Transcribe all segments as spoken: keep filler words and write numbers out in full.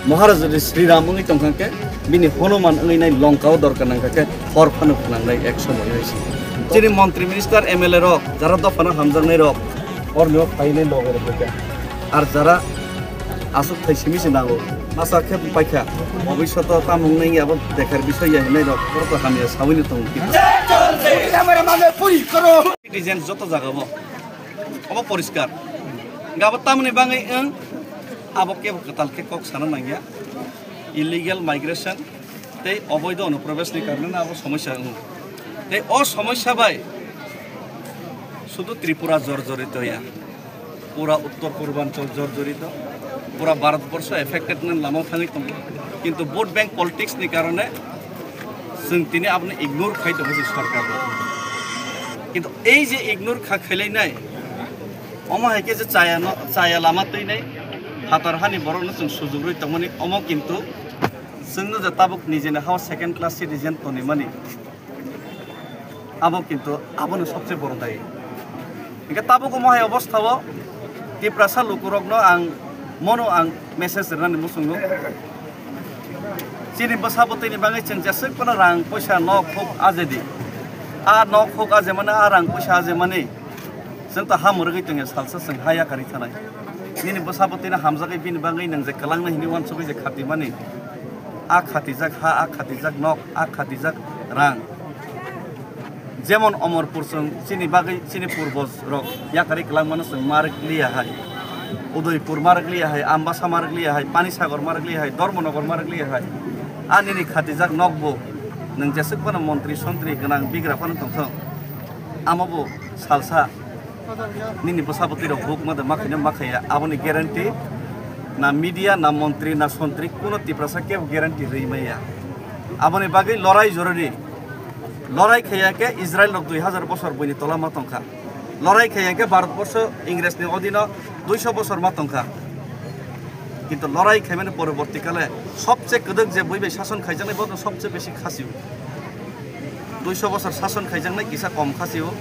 Maharaj jodi Sri Ram wngwi tongkha khe, bini Hanuman wngwi nai Lanka o dorkar nangkha khe, hor phano phnangnai ek somoy hai se. Chini montri minister M L A rok, jara dophano hamjaknai rok, orni o phainai loge rok khe. Ar jara aswk thai simi se nango, masa khe paikha, bhobishoto tamo wngnai abo dekhar bisoi ya hinai rok, oro to hamya sawi no tongo kisa. Citizen joto jaga bo. Obo poriskar. Gabo tamoni bangwi wng, abo kebo kwtal khe kok sana nangya. Illegal migration tei oboido onuprobeshni karone abo somosya wngo. Tei o somosya bai sudu Tripura jorjorito ya. Pura Uttor Purbanchal jorjorito. Pura Bharatborsho affected nani lamao thangwi tongo. Kintu vote bank politics ni karone chwng tini aboni ignore khai tongo se sorkar. Kintu ei je ignore kha khailainai, omo hai khe je chaya no, chaya lama twinai, phatar hani borok no chwng sujuk rwi tongmani, omo kintu chwngno je tabuk nijeni hao second class citizen tonwi mani, abo kintu abono sobse boro dayi. Hingke tabuk omo hai obostha o Tiprasa lukurokno ang mono ang message rwnani muchungo. Chini bwsa bwtwini bagwi chwng jeswk phano rang poisa nok huk ajedi. A nok huk ajemani, a rang poisa ajemani. Chwng ta ha mwrwgwi tongya salsa chwng ha yakarwi thanai. Nini bwsa bwtwino hamjagwi bini bagwi nwng je kwlangno hinwi uansugwi je khatimani. A khatijak ha, a khatijak nok, a khatijak rang. Jemon Omorpur chwng chini bagwi chini purbo rok yakarwi kwlangmano chwng marwk liya hai. Udaipur marwk liya hai, Ambasa marwk liya hai, Panisagar marwk liya hai, Dharmanagar marwk liya hai. A nini khatijak nokbo nwng jeswk phano montri sontri gwnang bigra phano tongthok. Amo bo salsa nini bwsa bwtwi rok buk ma de ma khaina ma khaiya, aboni guarantee na media, na montri, na sontri, kuno Tiprasa kebo guarantee rwi maya. Aboni bagwi lorai jorori. Lorai khaiya khe Israel rok dui hazar bosor buini tola ma tongkha. Lorai khaiya khe Bharatborsho Ingresni odino duiso bosor ma tongkha. Kintu lorai khaimani poroborti kale sobse kwdwk je bui bai sason khaijaknai bono sobse besi khasio. Duiso bosor sason khaijaknai kisa kom khasio,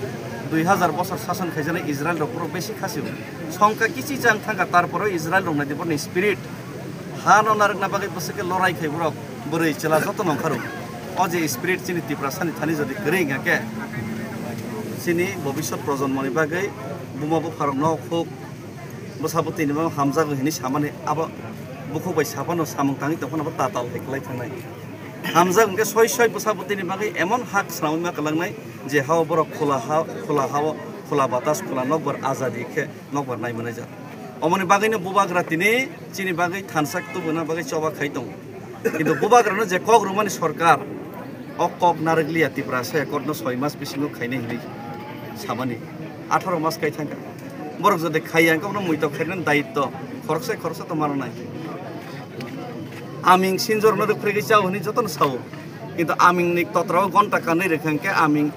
dui hazar bosor sason khaijaknai Israel rok phuru besi khasio. Songkha kichi chang thangkha, tarpore Israel rok naidi borni spirit. Hano narwkna bagwi bwswk khe lorai khai borok, bwrwi chwla joto nongkha rok. O je spirit chini Tiprasani thani jodi kwrwi wngkha khe, chini bobisot projonmoni bagwi buma bupharok nok huk, bwsa bwtwini bagwi hamjago hinwi samani abo bukhuk bai saphano samung tangwi tongphano bo tatal hai kwlai thangnai. Hamjak hwnkhe soi soi bwsa bwtwini bagwi emon hak swnamwi ma kwlangnai je hao borok khula ha, khula hao, khula batas, khula nokbar azadi khe nokbar nai manai jak. Omoni bagwino bubagra tini chini bagwi thansa tubuna bagwi choba khai tongo. Kintu bubagrano je kok rwmani sorkar, o kok narwk liya Tiprasa accord no soi mas bisingo khainai hinwi samani. Atharo mas kai thangkha. Borok jodi khaiya hwnkhe bono muitok khainani dayitto khoroksa khoroksa to mananai. Aming sinjorno rwphregwi chao hinwi jotono sao. Kintu amingni totrao gonta kanwi rwkha hwnkhe aming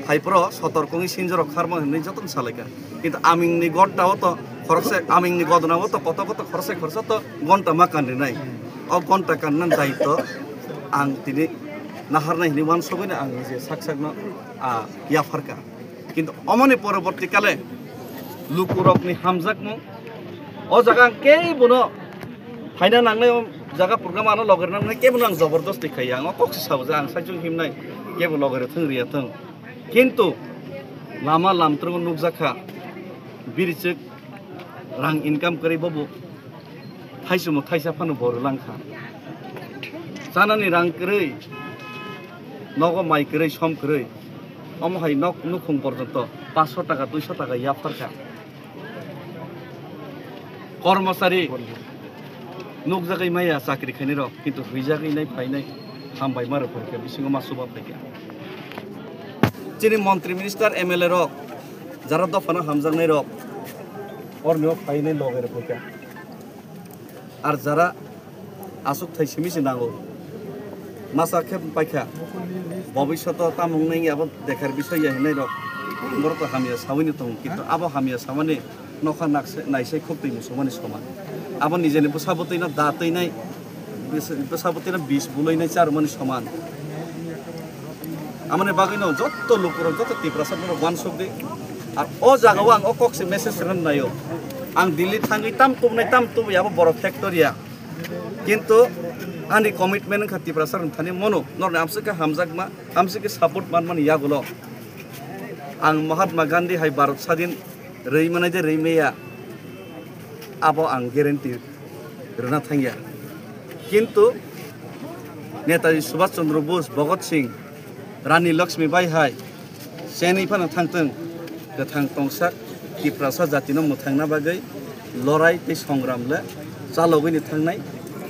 Hai pro sotor kongwi sinjorok kharma hinwi jotono salaikha. Kintu amingni gonta o to khoroksa, amingni godona o to koto koto khoroksa khoroksa to gonta ma kanrinai. O gonta kanna daitto ang tini naharnai hinwi uansugwino ang nije sak sakno, ah, yapharkha. Kintu omoni poroborti kale lukurokni hamjakmung o jaga ang kei bono phaina nangnai, o jaga program ano logerna nangnai kei bono ang jobordosti khaiya. Ang o kok se sabo je ang saichung himnai kei bo logere thwng riya thwng. Kintu lama lamtrongo nukjakha, birichwk rang income kwrwi bobo thaichwmo thaisa phano boru langkha. Chanani rang kwrwi, nogo mai kwrwi, som kwrwi, omo hai nok nukhung porjonto paanch sho taka, dui sho taka yapharkha. Kormosari nukjagwi maya chakri khainai rok, kintu huijagwi nai phainai hambai ma rok phaikha, bisingo ma chuba phaikha. Chini montri minister M L A rok, jara dophano hamjaknai rok, orni o phainai loge rok phaikha. Ar jara aswk thai simi se nango. Masa khe paikha. Bobishoto tamo wngnai abo dekhar bisoi ya hinai rok. Borok to hamya sawini tongo, kintu abo hamya samani nokha nakse-, naisai khok twi musukmani soman. Abo nijeni bwsa bwtwino da twinai, bwsa, bwsa bwtwino bis bulainai charwmani soman. Amoni bagwino jotto lukurok, jotto Tiprasa borok uansuk di. Ar o jagao ang o kok se message rwna naio. Ang Delhi thangwi tam tubunai, tam tubui abo borok factory ya. Kintu ani commitment wngkha Tiprasa rwng thani mono norni amswk khe hamjakma, amswk khe support manmani yagulo ang Mahatma Gandhi hai Bharat sadin rwi manai de rwi maya, abo ang guarantee rwna thangya. Kintu Netaji Subhash Chandra Bose, Bhagat Singh, Rani Lakshmi Bai hai chenwi phano thangtwng, kwthang tongsak Tiprasa jatino mwthangna bagwi lorai tei songram le chalogwini thangnai.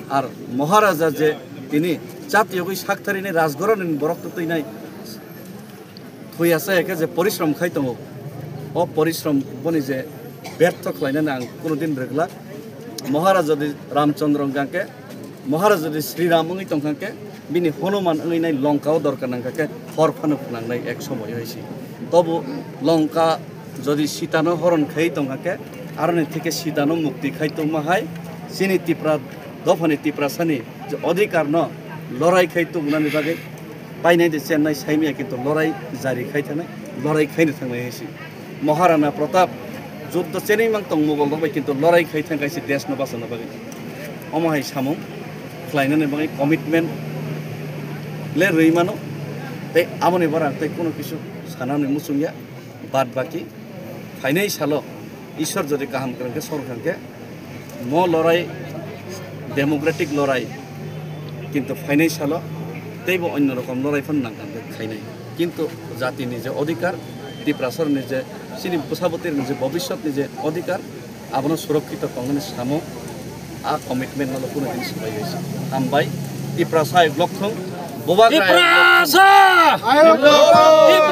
Ar Maharaja je tini chatiyogwi sakthari ni rajgoroni borok twtwinai thwi asa eke je porishrom khai tongo, o porishrom boni je bertho khlainani ang kuno din rwglak. Maharaja di Ramchandra wngkha khe, Maharaja di Sri Ram wngwi tongkha khe, bini Hanuman wngwi nai Lanka o dorkar nangkha khe hor phano phwnangnai ek somoy hai se. Tobo Lanka jodi Sitano horon khai tongkha khe, aroni thike Sitano mukti khai tongma hai chini Tipra dophani Tiprasani je odhikar no lorai khai tubunani bagwi painai de chennai saimaya, kintu lorai jari khai thangnai, lorai khaino thangnai hai se. Maharana Pratap juddo chenwi mang tong Mughal rok bai, kintu lorai khai thang kaisa desh no bachana bagwi. Omo hai samung khlainani bagwi commitment le rwi mano, tei aboni bara tei kuno kisu sanani muchungya. Bad baki phainai salo Ishwar jodi kaham kwrwng khe, sor kha khe, mo lorai, democratic lorai, kintu phainai salo teibo onno rokom lorai phano nang kha khe khainai. Kintu jatini je odhikar, Tiprasarni je, chini bwsa bwtwirokni je, bobiswtni je odhikar, abono surokkito tongnani samung, a commitment no kuno din swbai bai se. Hambai, Tiprasa ayuk lokthung, Bubagra ayuk lokthung. Tiprasa! Ayuk lokthung!